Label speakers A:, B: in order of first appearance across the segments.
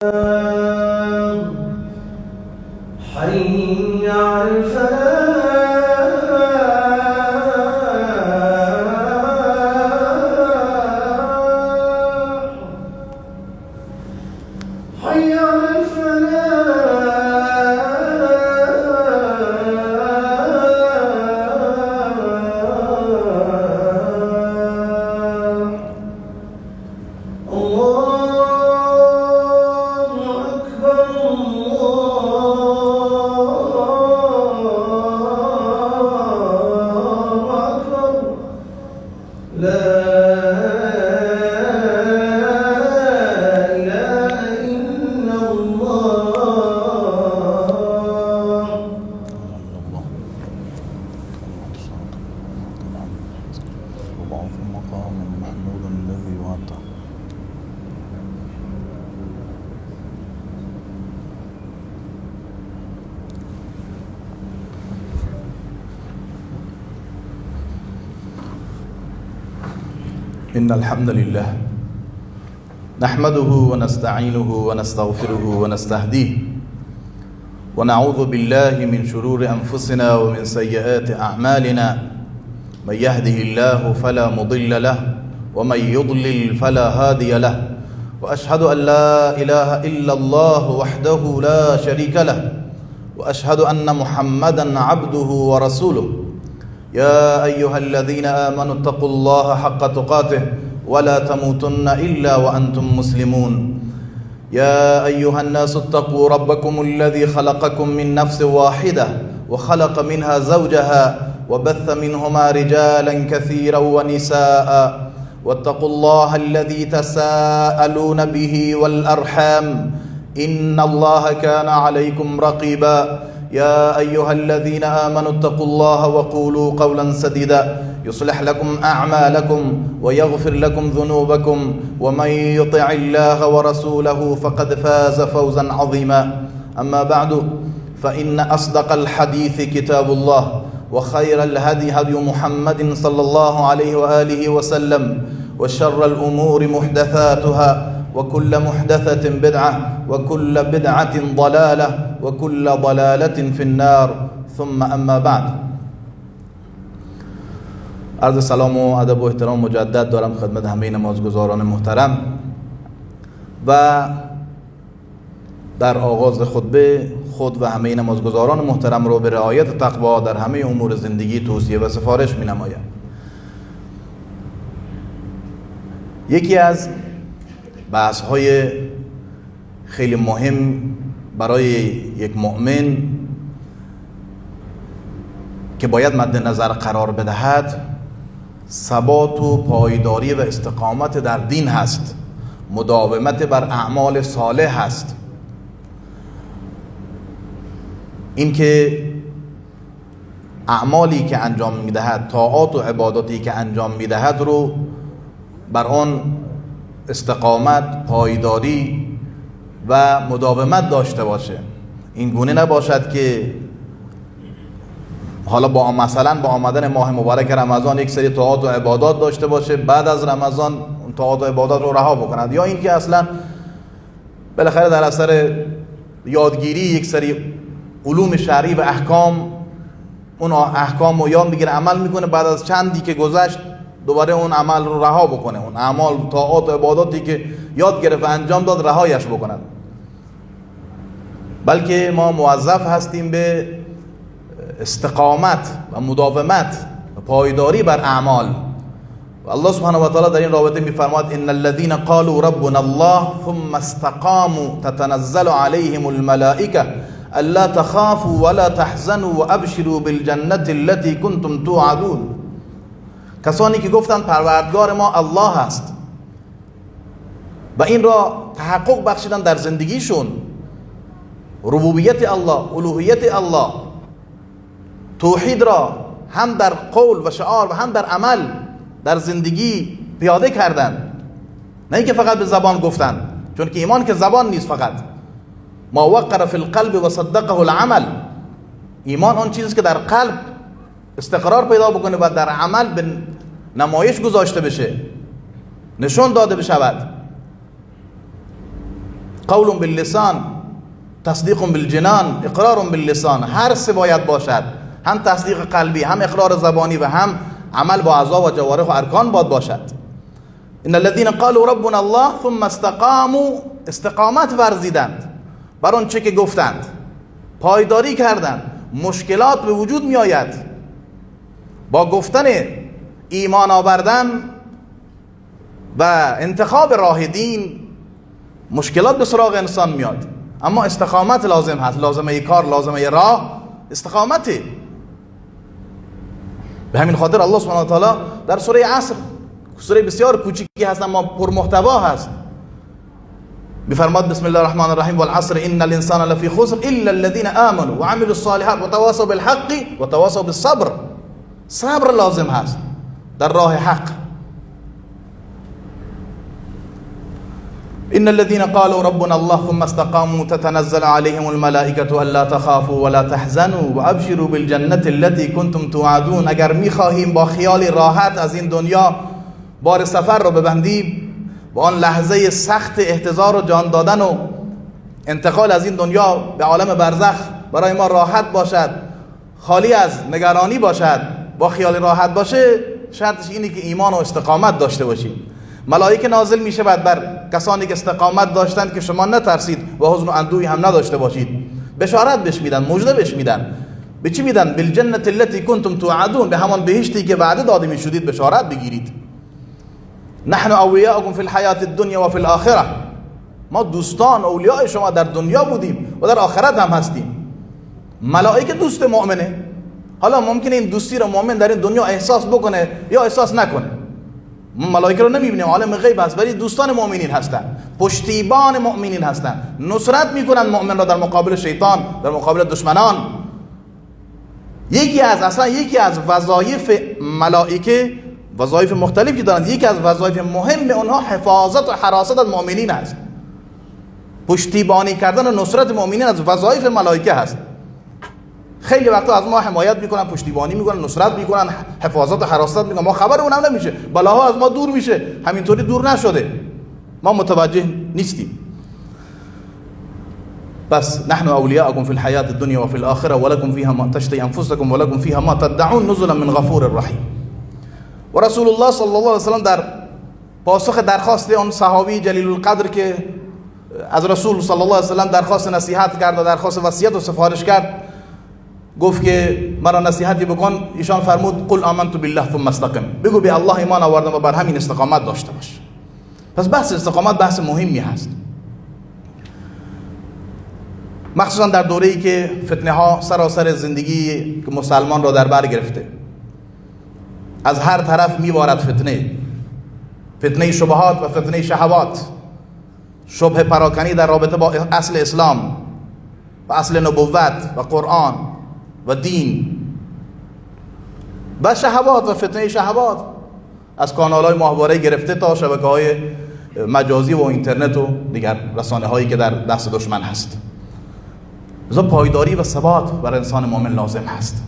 A: حي على الفلاح. حي على الفلاح. الله أكبر، الله أكبر، لا إله إلا الله.
B: وضعف مقام محمود الذي وعدته. إن الحمد لله نحمده ونستعينه ونستغفره ونستهديه ونعوذ بالله من شرور أنفسنا ومن سيئات أعمالنا، من يهده الله فلا مضل له ومن يضلل فلا هادي له، وأشهد أن لا إله إلا الله وحده لا شريك له، وأشهد أن محمدا عبده ورسوله. يا أيها الذين آمنوا اتقوا الله حق تقاته ولا تموتن إلا وأنتم مسلمون. يا أيها الناس اتقوا ربكم الذي خلقكم من نفس واحدة وخلق منها زوجها وبث منهما رجالا كثيرا ونساء، واتقوا الله الذي تساءلون به والأرحام إن الله كان عليكم رقيبا. يا أيها الذين آمنوا اتقوا الله وقولوا قولا سديدا يصلح لكم أعمالكم ويغفر لكم ذنوبكم، ومن يطع الله ورسوله فقد فاز فوزا عظيما. أما بعد، فإن أصدق الحديث كتاب الله، وخير الهدي هدي محمد صلى الله عليه وآله وسلم، وشر الأمور محدثاتها، وكل محدثة بدعة، وكل بدعة ضلالة، وكل ضلالة في النار. ثم اما بعد. عرض سلام و ادب و احترام مجدد دارم خدمت همه نمازگزاران محترم و در آغاز خطبه خود و همه نمازگزاران محترم رو به رعایت تقوا در همه امور زندگی توصیه و سفارش می نمایم. یکی از بحث های خیلی مهم برای یک مؤمن که باید مد نظر قرار بدهد، ثبات و پایداری و استقامت در دین هست، مداومت بر اعمال صالح هست. اینکه اعمالی که انجام میدهد، طاعات و عباداتی که انجام میدهد رو بر آن استقامت، پایداری و مداومت داشته باشه. این گونه نباشد که حالا با مثلا با آمدن ماه مبارک رمضان یک سری طاعات و عبادات داشته باشه، بعد از رمضان طاعات و عبادات رو رها بکند، یا اینکه اصلا بالاخره در اثر یادگیری یک سری علوم شرعی و احکام، اون احکام رو یاد میگیره، عمل میکنه، بعد از چندی که گذشت دوباره اون عمل رو رها بکنه، اون اعمال، طاعات و عباداتی که یاد گرفت و انجام داد رهایش بکند. بلکه ما موظف هستیم به استقامت و مداومت و پایداری بر اعمال. و الله سبحانه و تعالی در این رابطه می‌فرماد: ان الذين قالوا ربنا الله ثم استقاموا تتنزل عليهم الملائكه الا تخافوا ولا تحزنوا وابشروا بالجنه التي كنتم توعدون. کسانی که گفتند پروردگار ما الله است و این را تحقق بخشیدن در زندگیشون، ربوبیت الله، الوهیت الله، توحید را هم در قول و شعار و هم در عمل در زندگی پیاده کردن، نه اینکه فقط به زبان گفتن، چون که ایمان که زبان نیست فقط. ما وقر فی القلب و صدقه العمل، ایمان آن چیزی که در قلب استقرار پیدا بکنه و در عمل به نمایش گذاشته بشه، نشون داده بشود. قول باللسان، تصدیق بالجنان، اقرار باللسان، هر سه باید باشد، هم تصدیق قلبی، هم اقرار زبانی و هم عمل با اعضا و جوارح و ارکان باید باشد. ان الذين قالوا ربنا الله ثم استقاموا، استقامت ورزیدند بر آن چه که گفتند، پایداری کردند. مشکلات به وجود می آید با گفتن ایمان آوردن و انتخاب راه دین، مشکلات به سراغ انسان میاد، اما استقامت لازم هست. لازمه کار، لازمه راه استقامته. به همین خاطر الله سبحانه و تعالی در سوره عصر، سوره بسیار کوچیکی هست اما پرمحتوا هست، بفرماد بسم الله الرحمن الرحیم والعصر ان الانسان لفی خسر الا الذين آمنوا وعملوا الصالحات وتواصوا بالحق وتواصوا بالصبر. صبر لازم هست در راه حق. ان الذين قالوا ربنا الله ثم استقاموا تتنزل عليهم الملائكة الا تخافوا ولا تحزنوا وابشروا بالجنة التي كنتم توعدون. اگر میخواهیم با خیال راحت از این دنیا بار سفر رو ببندیم، با آن لحظه سخت احتضار و جان دادن و انتقال از این دنیا به عالم برزخ برای ما راحت باشد، خالی از نگرانی باشد، با خیال راحت باشه، شرطش اینه که ایمان و استقامت داشته باشیم. ملائکه نازل می شود بر کسانی که استقامت داشتند که شما نترسید و حزن و اندوهی هم نداشته باشید. بشارت بهش میدن، مژده بهش میدن. به چی میدن؟ بالجنة التي كنتم توعدون، به همان بهشتی که وعده داده میشدید بشارت بگیرید. نحن اولیاءکم فی الحیات الدنیا و فی الاخره، ما دوستان اولیاء شما در دنیا بودیم و در آخرت هم هستیم. ملائکه دوست مؤمنه. حالا ممکنه این دوستی رو مؤمن در این دنیا احساس بکنه یا احساس نکنه، ما ملائکه رو نمیبینیم، عالم غیب هست، ولی دوستان مؤمنین هستن، پشتیبان مؤمنین هستن، نصرت میکنن مؤمن را در مقابل شیطان، در مقابل دشمنان. یکی از وظایف ملائکه، وظایف مختلفی دارند، یکی از وظایف مهم اونها حفاظت و حراست از مؤمنین است. پشتیبانی کردن و نصرت مؤمنین از وظایف ملائکه هست. خیلی وقتا از ما حمایت میکنن، پشتیبانی میکنن، نصرت میکنن، حفاظت و حراست میکنن، ما خبر اونم نمیشه، بلاها از ما دور میشه، همینطوری دور نشده، ما متوجه نیستیم. بس نحن اولیاءکم فی الحیات الدنیا و فی الاخره ولکم فیها ما تشتهی انفسکم ولکم فیها ما تدعون نزلا من غفور رحیم. و رسول الله صلی الله علیه و سلم در پاسخ درخواست آن صحابی جلیل القدر که از رسول صلی الله علیه و سلم درخواست نصیحت کرد و درخواست وصیت و سفارش کرد، گفت که مرا نصیحتی بکن. ایشان فرمود قل آمنت بالله ثم استقم، بگو به الله ایمان آوردم و بر همین استقامت داشته باش. پس بحث استقامت بحث مهمی هست، مخصوصا در دوره‌ای که فتنه ها سراسر زندگی مسلمان را در بر گرفته. از هر طرف میبارد فتنه، فتنه شبهات و فتنه شهوات، شبه پراکنی در رابطه با اصل اسلام و اصل نبوت و قرآن و دین و شهوات و فتنه شهوات، از کانال‌های ماهواره گرفته تا شبکه‌های مجازی و اینترنت و دیگر رسانه‌هایی که در دست دشمن هست. لذا پایداری و ثبات بر انسان مؤمن لازم هست.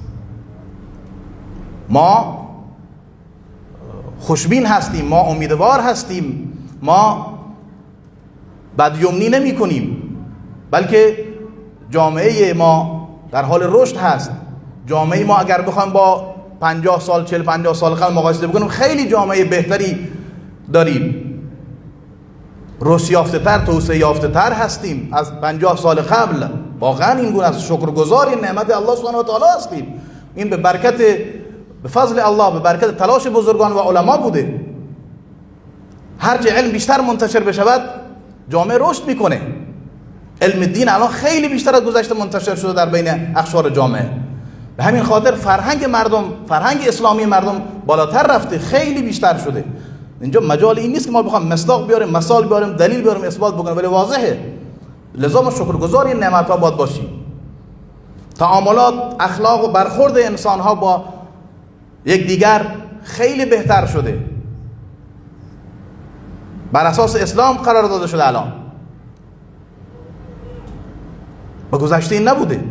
B: ما خوشبین هستیم، ما امیدوار هستیم، ما بدیمنی نمی کنیم، بلکه جامعه ما در حال رشد هست. جامعه ما اگر بخوایم با 50 سال 40 50 سال قبل مقایسه بکنیم، خیلی جامعه بهتری داریم، رشد یافته تر، توسعه یافته تر هستیم از 50 سال قبل. واقعا این گونه از شکرگزار این نعمت الله سبحانه و تعالی هستیم. این به برکت، به فضل الله، به برکت تلاش بزرگان و علما بوده. هرچه علم بیشتر منتشر بشود، جامعه رشد میکنه. علم دین الان خیلی بیشتر از گذشته منتشر شده در بین اقشار جامعه. به همین خاطر فرهنگ مردم، فرهنگ اسلامی مردم بالاتر رفته، خیلی بیشتر شده. اینجا مجال این نیست که ما بخوام مصداق بیاریم، مثال بیاریم، دلیل بیاریم، اثبات بکنیم، ولی واضحه. لذا ما شکرگزار این نعمت‌ها باید باشیم. تعاملات، اخلاق و برخورد انسان‌ها با یکدیگر خیلی بهتر شده، بر اساس اسلام قرار داده شده. الان با گذشته این نبوده،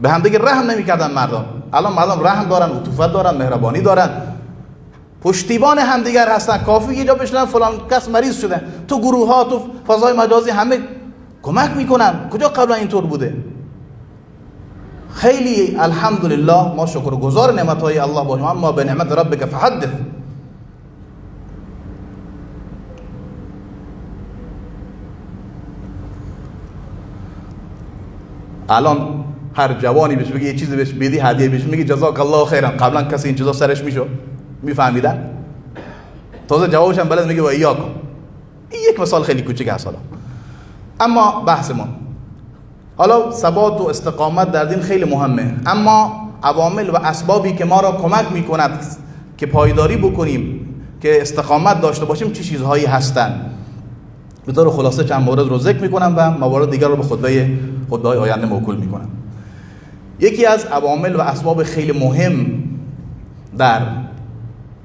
B: به همدیگه رحم نمی‌کردن مردم. الان مردم رحم دارن، عطوفت دارن، مهربانی دارن، پشتیبان همدیگر هستن. کافی یه جا بشنن فلان کس مریض شده، تو گروه ها، تو فضای مجازی همه کمک میکنن. کجا قبلا اینطور بوده؟ خیلی الحمدلله ما شکرگزار نعمت‌های الله باشیم. اما به نعمت ربک فحدث. الان هر جوانی بهش بگی یه چیزی بهش بدی، هدیه بهش میگی جزاک الله خیرا. قبلا کسی این چیزا سرش میشد؟ میفهمیدن؟ تازه جوابش هم بلد میگه و ایاکم. این یک مثال خیلی کوچیک هست. حالا اما بحثمون حالا ثبات و استقامت در دین خیلی مهمه، اما عوامل و اسبابی که ما را کمک میکند که پایداری بکنیم، که استقامت داشته باشیم، چه چیزهایی هستند؟ به طور خلاصه چند مورد رو ذکر میکنم و موارد دیگر رو به خطبه آینده موکول میکنم. یکی از عوامل و اسباب خیلی مهم در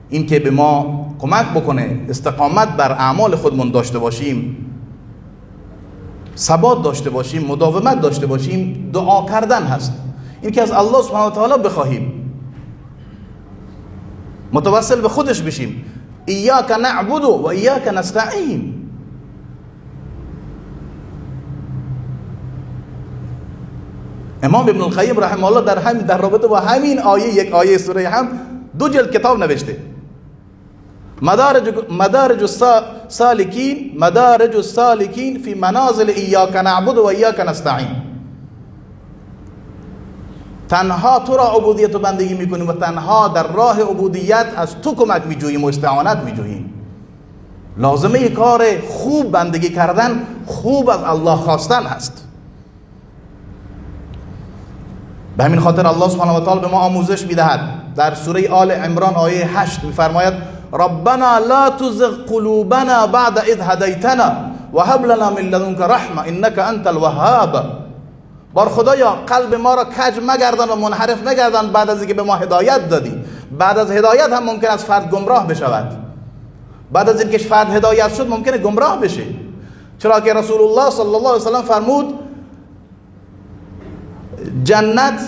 B: این که به ما کمک بکنه استقامت بر اعمال خودمون داشته باشیم، ثبات داشته باشیم، مداومت داشته باشیم، دعا کردن هست. این که از الله سبحانه و تعالی بخواهیم، متوسل به خودش بشیم. ایاک نعبد و ایاک نستعین. امام ابن القیم رحمه الله در رابطه با همین آیه، یک آیه سوره هم، 2 جلد کتاب نوشته. مدارج السالکین، مدارج السالکین فی منازل ایاک نعبد و ایاک نستعین. تنها تو را عبودیت و بندگی میکنیم و تنها در راه عبودیت از تو کمک میجوییم و استعانت میجوییم. لازمه کار خوب بندگی کردن، خوب از الله خواستن هست. به همین خاطر الله سبحانه و تعالی به ما آموزش میدهد. در سوره آل عمران آیه 8 میفرماید ربنا لا تزغ قلوبنا بعد اذ هدیتنا وهب لنا من لدنک رحمه انک انت الوهاب. بار خدایا قلب ما را کج مگردان و منحرف نگردان بعد از اینکه به ما هدایت دادی. بعد از هدایت هم ممکن است فرد گمراه بشود. بعد از اینکه فرد هدایت شد ممکنه گمراه بشه، چرا که رسول الله صلی الله علیه و سلم فرمود جنت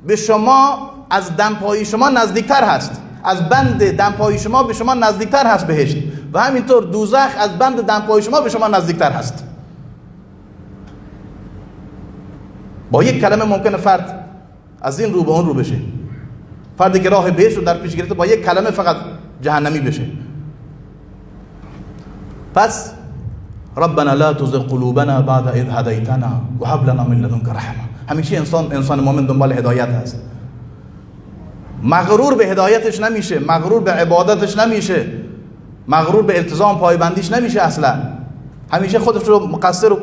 B: به شما از دمپایی شما نزدیکتر هست، از بند دمپایی شما به شما نزدیکتر هست بهشت، و همینطور دوزخ از بند دمپایی شما به شما نزدیکتر هست. با یک کلمه ممکنه فرد از این رو به اون رو بشه. فردی که راه بهشت رو در پیش گرفته با یک کلمه فقط جهنمی بشه. پس ربنا لا تزغ قلوبنا بعد اذ هدیتنا وهب لنا من لدنک رحمه. همیشه انسان مؤمن دنبال هدایت هست. مغرور به هدایتش نمیشه، مغرور به عبادتش نمیشه، مغرور به التزام پایبندیش نمیشه اصلا. همیشه خودش رو مقصر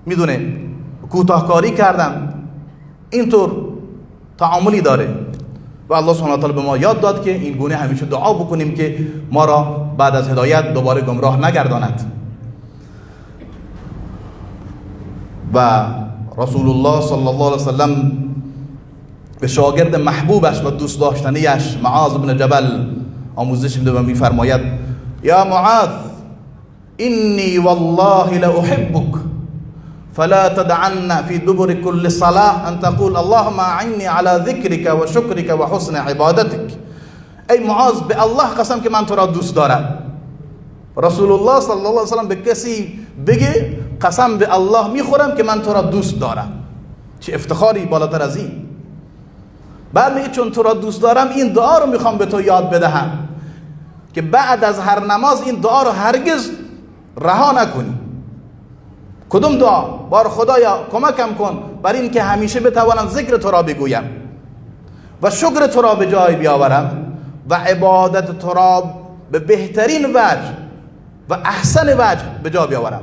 B: میدونه، کوتاهکاری کردم، اینطور تعاملی داره. و الله سبحانه و تعالی به ما یاد داد که این گونه همیشه دعا بکنیم که ما را بعد از هدایت دوباره گمراه نگرداند. و رسول الله صلی الله علیه وسلم به شاگرد محبوبش و دوست داشتنیش معاذ بن جبل آموزش میده و میفرماید یا معاذ انی والله لاحبک فلا تدعن في دبر كل صلاة ان تقول اللهم اعني على ذکرک و شکرک و حسن عبادتک. ای معاذ، به الله قسم که من تو را دوست دارم. رسول الله صلی الله علیه وسلم به کسی بگه قسم به الله میخورم که من تو را دوست دارم، چه افتخاری بالاتر از این. بعد میگه چون تو را دوست دارم این دعا رو میخوام به تو یاد بدهم که بعد از هر نماز این دعا رو هرگز رها نکنی. کدوم دعا؟ بار خدایا کمکم کن بر این که همیشه بتوانم ذکر تو را بگویم و شکر تو را به جای بیاورم و عبادت تو را به بهترین وجه و احسن وجه به جا بیاورم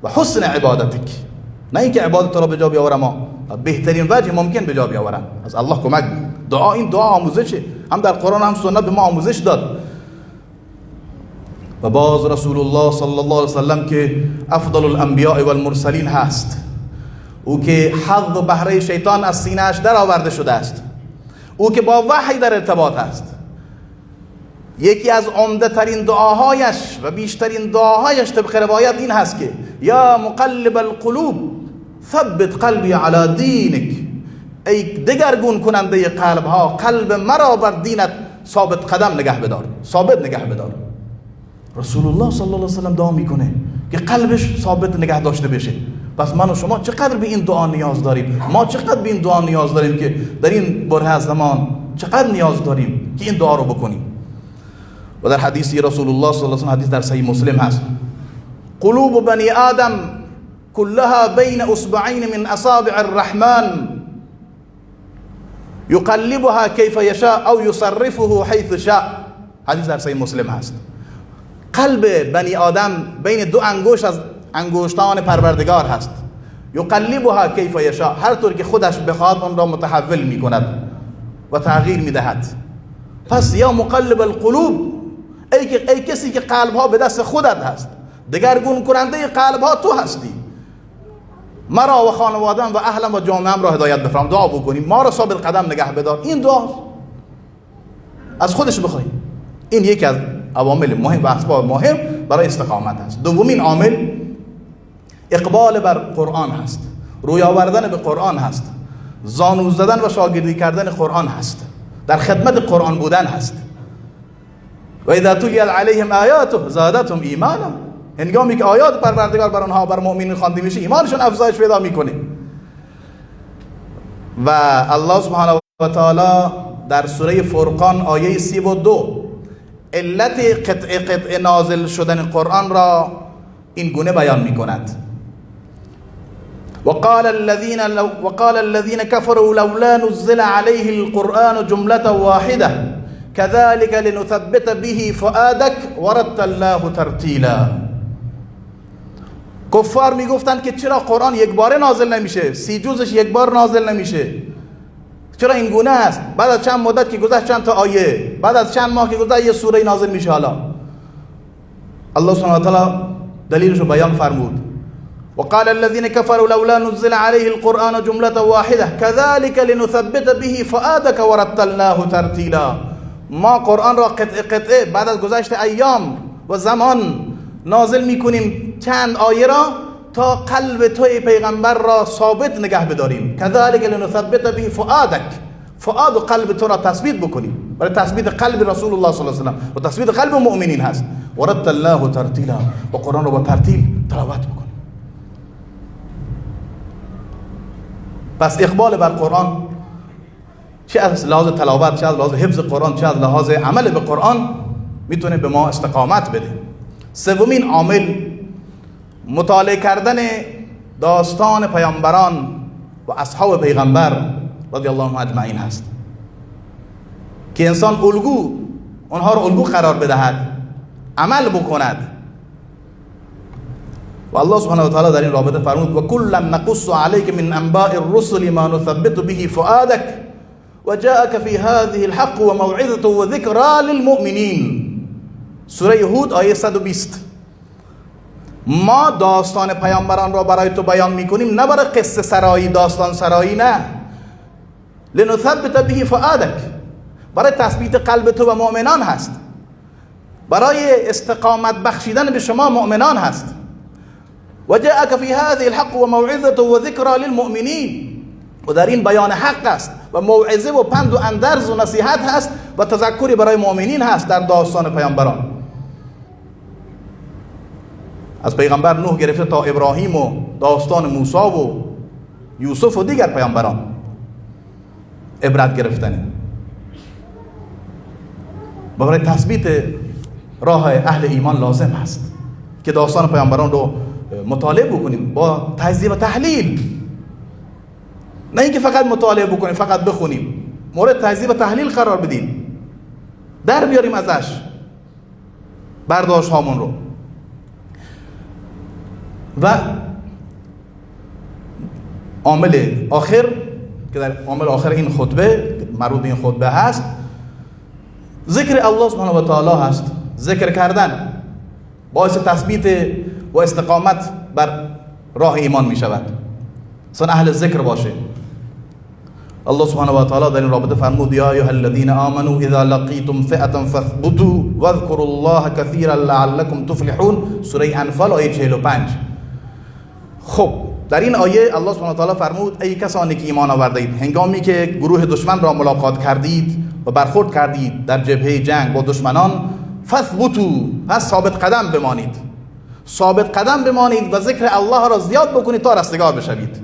B: و حسن عبادتک. نه اینکه عبادت تو را به جا بیاورم، بهترین وجه ممکن به جا بیاورم. از الله کمک. دعا، این دعا آموزشه، هم در قرآن هم سنت به ما آموزش داد. و باز رسول الله صلی الله علیه وسلم که افضل الانبیاء والمرسلین هست، او که حظ و بهره شیطان از سینه‌اش در آورده شده است، او که با وحی در ارتباط است، یکی از عمده ترین دعاهایش و بیشترین دعاهایش طبق روایت این هست که یا مقلب القلوب ثبت قلبی علی دینک. ای دگرگون کننده قلب ها، قلب مرا بر دینت ثابت قدم نگه بدار، ثابت نگه بدار. رسول الله صلی الله علیه و سلم دعا میکنه که قلبش ثابت نگه داشته بشه. پس من و شما چقدر به این دعا نیاز داریم؟ ما چقدر به این دعا نیاز داریم که در این بره زمان چقدر نیاز داریم که این دعا رو بکنیم. و در حدیثی رسول الله صلی الله علیه و سلم، حدیث در صحیح مسلم هست، قلوب بنی آدم كلها بین اصبعین من اصابع الرحمن یقلبها کیف یشاء او یصرفه حیث شاء. حدیث در صحیح مسلم هست. قلب بنی آدم بین دو انگشت از انگشتان پروردگار هست. یقلبها کیف یشاء، هر طور که خودش بخواد اون را متحول میکند و تغییر میدهد. پس یا مقلب القلوب، ای کسی که قلب ها به دست خودت هست، دگرگون کننده قلب ها تو هستی، مرا و خانوادم و اهلم و جامعهم را هدایت بفرم. دعا بکنیم ما را ثابت قدم نگه بدار. این دعا از خودش بخوایم. این یکی از عوامل مهم و اسباب مهم برای استقامت است. دومین عامل اقبال بر قرآن هست، روی آوردن به قرآن هست، زانو زدن و شاگردی کردن قرآن هست، در خدمت قرآن بودن هست. و اذا تلیت علیهم آیاته زادتهم ایمانا، هنگامی که آیات پروردگار بر آنها، بر مؤمنین خوانده میشه، ایمانشون افزایش پیدا میکنه. و الله سبحانه و تعالی در سوره فرقان آیه 32 علت قطع قطع نازل شدن قرآن را این گونه بیان میکند: وقال الذين كفروا لولا نزل عليه القرآن جملة واحدة كذلك لنثبت به فؤادك ورتلناه ترتیلا. کفار میگفتند که چرا قرآن یک باره نازل نمیشه، 30 جزش یک بار نازل نمیشه، چرا این گونه است؟ بعد از چند مدت که گذشت چند تا آیه، بعد از چند ماه که گذشت یه سوره نازل میشه. حالا الله سبحانه و تعالی دلیلش رو بیان فرمود: وقال الذين كفروا لولا نزل عليه القرآن جملة واحدة كذلك لنثبت به فؤادك ورتلناه ترتیلا. ما قرآن را قطعه قطعه بعد از گذشت ایام و زمان نازل میکنیم چند آیه را تا قلب توی پیغمبر را ثابت نگه بداریم. كذلك لنثبت به فؤادك، فؤاد و قلب تو را تثبیت بکنیم. برای تثبیت قلب رسول الله صلی الله علیه و سلم و تثبیت قلب مؤمنین هست. ورتلناه ترتیلا، و قرآن را با ترتیل تلاوت بکنیم. پس اقبال بر قرآن چه از لحاظ تلاوت، چه از لحاظ حفظ قرآن، چه از لحاظ عمل به قرآن میتونه به ما استقامت بده. سومین عامل مطالعه کردن داستان پیامبران و اصحاب پیغمبر رضی الله عنهم اجمعین هست که انسان الگو، آنها را الگو قرار بدهد، عمل بکند. و الله سبحانه و تعالی در این رابطه فرمود: و کلا نقص علیک من انباء الرسل ما نثبت به فؤادک و جاءک فی هذه الحق و موعظة و ذکری للمؤمنین. سوره هود آیه 120. ما داستان پیامبران را برای تو بیان میکنیم، نه برای قصه سرایی، داستان سرایی، نه. لنثبت به فؤادک، برای تثبیت قلب تو و مؤمنان هست، برای استقامت بخشیدن به شما مؤمنان هست. و جاءک فی هذه الحق و موعظة و ذکری للمؤمنین، و در این بیان حق است و موعظه و پند و اندرز و نصیحت هست و تذکری برای مؤمنین هست در داستان پیامبران. از پیغمبر نوح گرفته تا ابراهیم و داستان موسی و یوسف و دیگر پیامبران عبرت گرفتنه برای تثبیت راه اهل ایمان لازم هست که داستان پیامبران رو مطالعه بکنیم با تجزیه و تحلیل، نه اینکه فقط مطالعه بکنیم، فقط بخونیم، مورد تجزیه و تحلیل قرار بدیم، در بیاریم ازش برداشت هامون رو. و عامل آخر که در عامل آخر این خطبه مربوط به این خطبه هست، ذکر الله سبحانه و تعالی هست. ذکر کردن باعث تثبیت و استقامت بر راه ایمان می شود. انسان اهل ذکر باشه. الله سبحانه و تعالی در این رابطه فرمود: یا ایها الذین آمنوا اذا لقیتم فئة فاثبتوا واذکروا الله کثیرا لعلکم تفلحون، سوره انفال آیه 45. خب در این آیه الله سبحانه و تعالی فرمود: ای کسانی که ایمان آورده اید، هنگامی که گروه دشمن را ملاقات کردید و برخورد کردید در جبهه جنگ با دشمنان، فثبتوا، پس ثابت قدم بمانید، ثابت قدم بمانید و ذکر الله را زیاد بکنید تا رستگار بشوید.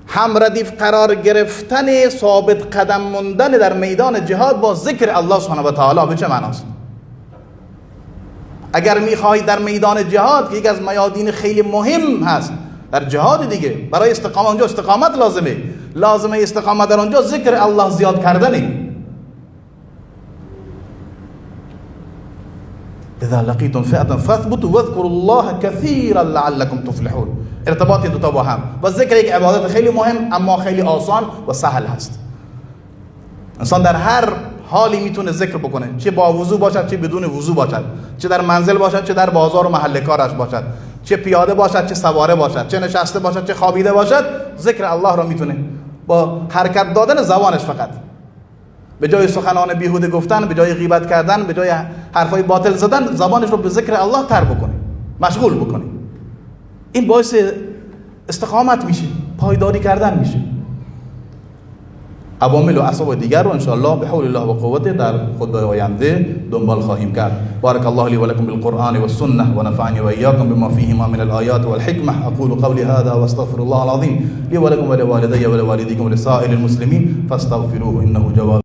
B: هم ردیف قرار گرفتن، ثابت قدم ماندن در میدان جهاد با ذکر الله سبحانه و تعالی به چه معناست؟ اگر میخواهید در میدان جهاد که یک از میادین خیلی مهم هست در جهاد دیگه، برای استقامت اونجا استقامت لازمه، لازمه استقامت در اونجا ذکر الله زیاد کردنه. اذا لقیتم فئة فاثبتوا واذكروا الله كثيرا لعلكم تفلحون. ارتباط این دوتا با هم و ذکر یک عبادت خیلی مهم اما خیلی آسان و سهل هست. انسان در هر حالی میتونه ذکر بکنه، چه با وضو باشد چه بدون وضو باشد، چه در منزل باشد چه در بازار و محل کارش باشد، چه پیاده باشد چه سواره باشد، چه نشسته باشد چه خوابیده باشد، ذکر الله را میتونه با حرکت دادن زبانش فقط، به جای سخنان بیهوده گفتن، به جای غیبت کردن، به جای حرفای باطل زدن، زبانش رو به ذکر الله تر بکنه، مشغول بکنه. این باعث استقامت میشه، پایداری کردن میشه. عوامل و اسباب دیگر رو انشاءالله به حول الله و قوته در خطبه آینده دنبال خواهیم کرد. بارک الله لی و لکم بالقرآن والسنه و نفعنی و ایاکم بما فیهما من الآیات والحکمه. اقول قولی هذا واستغفر الله العظیم لی و لکم و لوالدی و لوالدیکم و لسائر المسلمین فاستغفروه انه جواد.